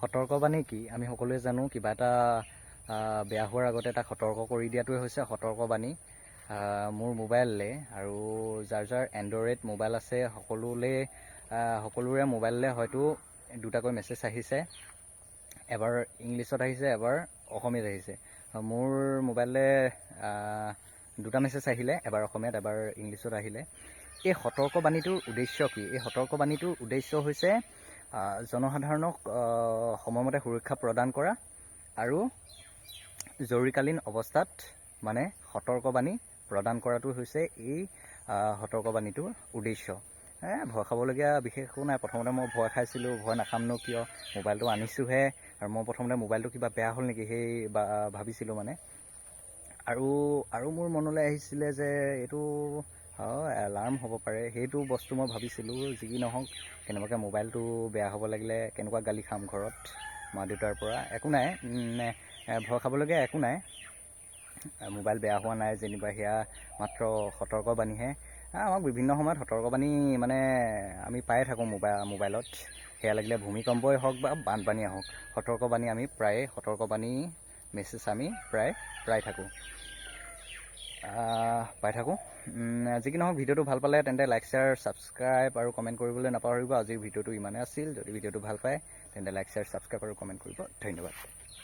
সতৰ্কবাণী কি আমি সকলোৱে জানো। কিবা এটা বেয়া হোৱাৰ আগতে তাক সতৰ্ক কৰি দিয়াটোৱে হৈছে সতৰ্কবাণী। মোৰ মোবাইললৈ আৰু যাৰ যাৰ এণ্ড্ৰইড মোবাইল আছে, সকলোৰে মোবাইললৈ হয়তো দুটাকৈ মেছেজ আহিছে। এবাৰ ইংলিছত আহিছে, এবাৰ অসমীয়াত আহিছে। মোৰ মোবাইললৈ দুটা মেছেজ আহিলে, এবাৰ অসমীয়াত, এবাৰ ইংলিছত আহিলে। এই সতৰ্কবাণীটোৰ উদ্দেশ্য কি? এই সতৰ্কবাণীটোৰ উদ্দেশ্য হৈছে জনসাধাৰণক সময়মতে সুৰক্ষা প্ৰদান কৰা আৰু জৰুৰীকালীন অৱস্থাত মানে সতৰ্কবাণী প্ৰদান কৰাটো হৈছে এই সতৰ্কবাণীটোৰ উদ্দেশ্য। ভয় খাবলগীয়া বিশেষ একো নাই। প্ৰথমতে মই ভয় খাইছিলোঁ। ভয় নাখামনো কিয়? মোবাইলটো আনিছোঁহে। আৰু মই প্ৰথমতে মোবাইলটো কিবা বেয়া হ'ল নেকি সেই বা ভাবিছিলোঁ মানে। আৰু মোৰ মনলৈ আহিছিলে যে এইটো এলাৰ্ম হ'ব পাৰে। সেইটো বস্তু মই ভাবিছিলোঁ। যি কি নহওক, কেনেবাকৈ মোবাইলটো বেয়া হ'ব লাগিলে কেনেকুৱা গালি খাম ঘৰত মা দেউতাৰ পৰা। একো নাই, ভয় খাবলগীয়া একো নাই। মোবাইল বেয়া হোৱা নাই যেনিবা, সেয়া মাত্ৰ সতৰ্কবাণীহে। আমাক বিভিন্ন সময়ত সতৰ্কবাণী মানে আমি পায়ে থাকোঁ মোবাইলত। সেয়া লাগিলে ভূমিকম্পই হওক বা বানপানীয়ে হওক, সতৰ্কবাণী আমি প্ৰায়ে, সতৰ্কবাণী মেছেজ আমি প্ৰায় প্ৰায় থাকোঁ, পাই থাকোঁ। যি কি নহওক, ভিডিঅ'টো ভাল পালে তেন্তে লাইক, শ্বেয়াৰ, ছাবস্ক্ৰাইব আৰু কমেণ্ট কৰিবলৈ নাপাহৰিব। আজিৰ ভিডিঅ'টো ইমানেই আছিল। যদি ভিডিঅ'টো ভাল পায়, তেন্তে লাইক, শ্বেয়াৰ, ছাবস্ক্ৰাইব আৰু কমেণ্ট কৰিব। ধন্যবাদ।